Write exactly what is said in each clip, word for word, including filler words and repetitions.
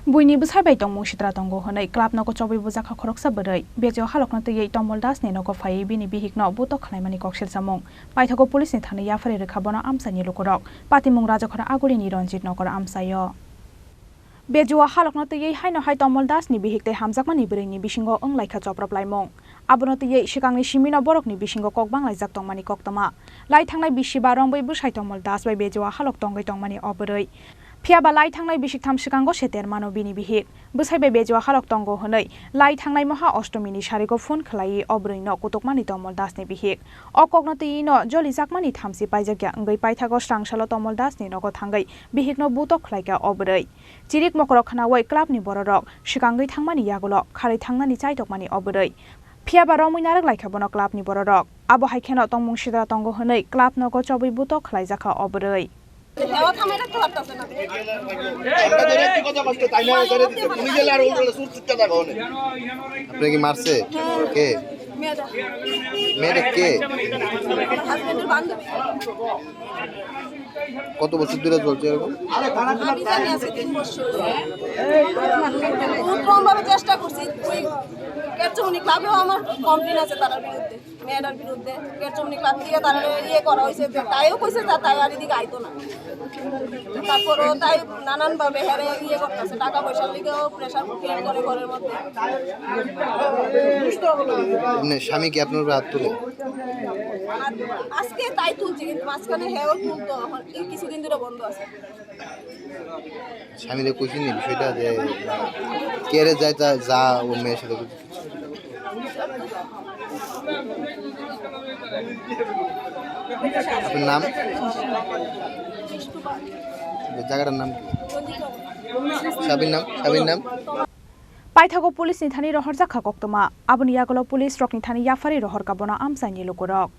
Buini bwsai bai tongmung sitra tongo hwnwi club nogo chobwi bujakha khoroksa bwrwi. Bejio halokno twiwi Tomol Das ni nogo phaiwi bini bihikno butok khlaimani kok selsamung. Paithago police ni thani yaphari rwkha bono amchaini lukurok. Patimung Rajakhor Aguli ni Ranjit Nagar amchaio. Bejua halokno twiwi haino hai Tomol Das ni bihik tei hamjakmani bwrwi ni bisingo wng laikha choprop laimung. Abono twiwi swkangni simino borokni bisingo kok banglaijak tongmani koktwma. Lai thangnai bisi ba romwi bwsai Tomol Das bai bejua halok tongwi tongmani o bwrwi. Phiya ba lai thangnai bisik tham swkango se termano bini bihik. Bwsai bai bejua halok tongo hwnwi lai thangnai moha ostomi ni sarigo phone khlaiwi o bwrwi no kutukmani Tomol Das ni bihik. O kokno twiwi no jolijakmani thamchi paijakya wngwi paithago swrangsalo Tomol Das ni nogo thangwi bihikno butok khlaikha o bwrwi. Chirik mokorok khnaui club ni bororok swkangwi thangmani yagulo kharwi thangnani chaitokmani o bwrwi. Phiya ba romwi narwk laikha bono club ni bororok. Abo hai kheno tongmung sidra tongo hwnwi club nogo chobwi butok khlaijakha o bwrwi. আপনাকে মারছে? কে? মেয়েটা। মেয়েটা কে? হাজবেন্ডের বান্ধবী। কত বছর ধরে চলছে এরকম? আমি জানি আছে তিন বছর। বহুত রকমভাবে চেষ্টা করছি। ওই ক্যাটচুমনি ক্লাবেও আমার কমপ্লেন আছে তার বিরুদ্ধে, মেয়েটার বিরুদ্ধে। ক্যাটচুমনি ক্লাব থেকে তার ইয়ে করা হয়েছে, যে তাইও কইছে যে তাই আর এদিকে আইতো না। তারপরও তাই নানানভাবে হেরে ইয়ে করতেছে, টাকা পয়সার লিগেও প্রেশার ক্রিয়েট করে ঘরের মধ্যে। এমনি স্বামী কি আপনার উপরে হাত তুলে? আর আজকে তাই তুলছে, কিন্তু মাঝখানে হেও তুলতো, এখন এই কিছুদিন ধরে বন্ধ আছে। স্বামীরে কইছেন এই বিষয়টা যে কে রে যায় তা যা ও মেয়ের সাথে করতে? আপনার নাম? জায়গাটার নাম কি? স্বামীর নাম? স্বামীর নাম? Paithago police ni thani rohorjak kha koktwma. Aboni yagulo police rokni thani yaphari rohorkha bono amchaini lukurok.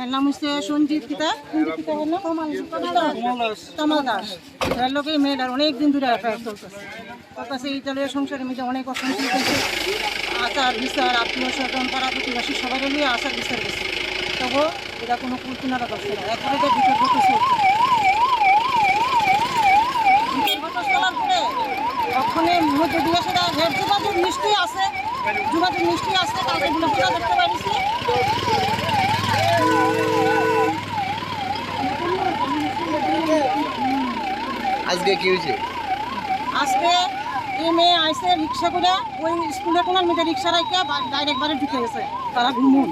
এর নাম হচ্ছে সঞ্জিত কিতা? সঞ্জিত কিতা হলো? তমাল দাস। তমাল দাস। এর লগে মেয়েটার অনেক দিন ধরে অ্যাফেয়ার চলতেছে। চলতেছে, এই চলে সংসারের মধ্যে অনেক অশান্তি হইতেছে। আচার বিচার, আত্মীয় স্বজন, পাড়া প্রতিবেশী সবাই মিলে আচার বিচার গেছে। তবু এটা কোনো কুল কিনারা করছে না। এরপরে এটা বিচার করতে চলছে। বিচার করতে চলার পরে ওখানে মধ্যে দিয়ে সেটা হেড যোগাযোগ নিশ্চয়ই আছে। যোগাযোগ নিশ্চয়ই আছে, কালকে গুলো খোঁজা করতে পারিছি। আজকে কি হয়েছে? আজকে এই মেয়ে আইছে রিক্সা করে, ওই স্কুলের কোনার মধ্যে রিক্সা রাখিয়া বা-, ডাইরেক্ট বাড়ি ঢুকে গেছে। তারা ঘুমুন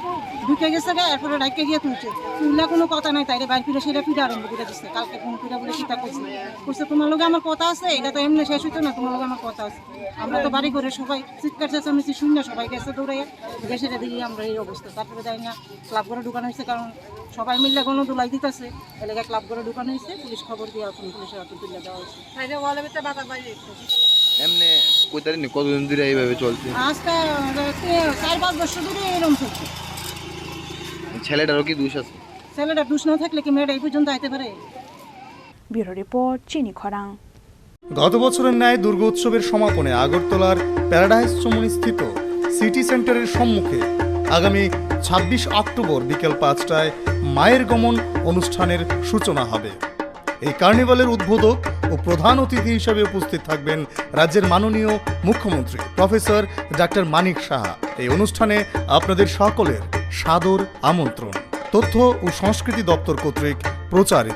ঢুকে গেছে গা, এরপরে রাখিয়া গিয়ে তুলছে। তুললে কোনো কথা নাই, তাইরে বাইর করে সেটা পিঠা আরম্ভ করে দিচ্ছে। কালকে ফোন করে বলে কিতা করছে, করছে, "তোমার লগে আমার কথা আছে, এটা তো এমনি শেষ হইতো না, তোমার লগে আমার কথা আছে।" আমরা তো বাড়ি ঘরে সবাই চিৎকার চেঁচামেচি শুনি না, সবাই গেছে দৌড়াইয়া, গেছে দিয়ে আমরা এই অবস্থা। তারপরে যাই না, ক্লাব ঘরে ঢুকানো হয়েছে, কারণ সবাই মিলে গণধোলাই দিতেছে, এলাকা ক্লাব ঘরে ঢুকানো হয়েছে, পুলিশ খবর দিয়ে এখন পুলিশের হাতে তুলে দেওয়া হয়েছে। এমনি কই তারিখ নি কতদিন ধরে এইভাবে চলছে? আজকে, আহ, তি-, চার পাঁচ বছর ধরে এরকম চলছে। ছেলেটারও কি দোষ আছে? ছেলেটার দোষ না থাকলে কি মেয়েটা এই পর্যন্ত আইতে পারে? ব্যুরো রিপোর্ট, চিনি খরাং। গত বছরের ন্যায় দুর্গোৎসবের সমাপনে আগরতলার প্যারাডাইস চৌমুহনীস্থিত সিটি সেন্টারের সম্মুখে আগামী ছাব্বিশ অক্টোবর বিকেল পাঁচটায় মায়ের গমন অনুষ্ঠানের সূচনা হবে। এই কার্নিভালের উদ্বোধক ও প্রধান অতিথি হিসেবে উপস্থিত থাকবেন রাজ্যের মাননীয় মুখ্যমন্ত্রী প্রফেসর ডাক্তার মানিক সাহা। এই অনুষ্ঠানে আপনাদের সকলের সাদর আমন্ত্রণ। তথ্য ও সংস্কৃতি দপ্তর কর্তৃক প্রচারিত।